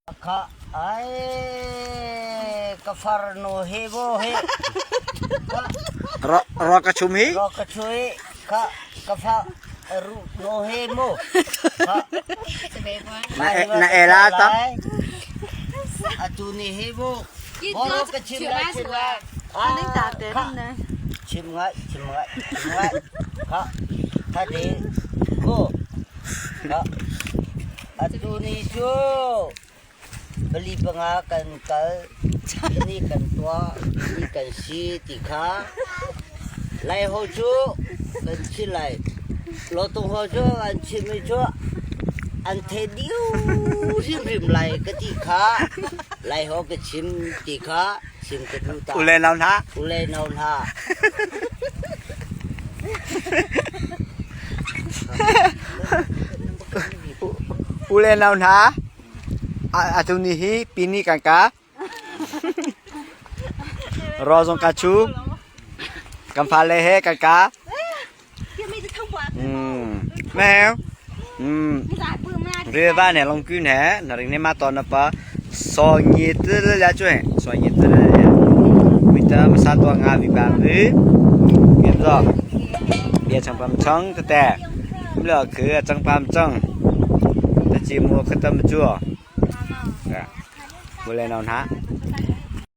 Kha ai ka farnu hi bu hi. Ro ro ka chum hi. Ro ka chui kha ka fa ru no he mu. Kha Na na ela ta. Atu ni hi bu. Boro ka chim lai chim lai. Kha chim ngai chim ngai chim ngai. Kha tha di bu. Kha Atu ni cu pali panga kan kal, ni kan tuah, ni kan si ti kha Laiho cu kan chim lai. Lawtung ho cu an chimmi cu an thei diu hrimhrim lai ka ti kha Laiho ka chim ti kha chim ka duh ta. Ule nau hna. Ule nau hna. U le nau hna, atu ni hi pini kan ka. Ro zong ka chu. Kan fale he kan ka. Mèo. Re va ne long kun he na ring ne ma ton na pa so ngi te le la chue so ngi te le la mi ta ma sa to nga vi ba vi kim zo bia chang pam chang te te lo cứ chang pam chang te chi mu khatam chu ya bu le non ha.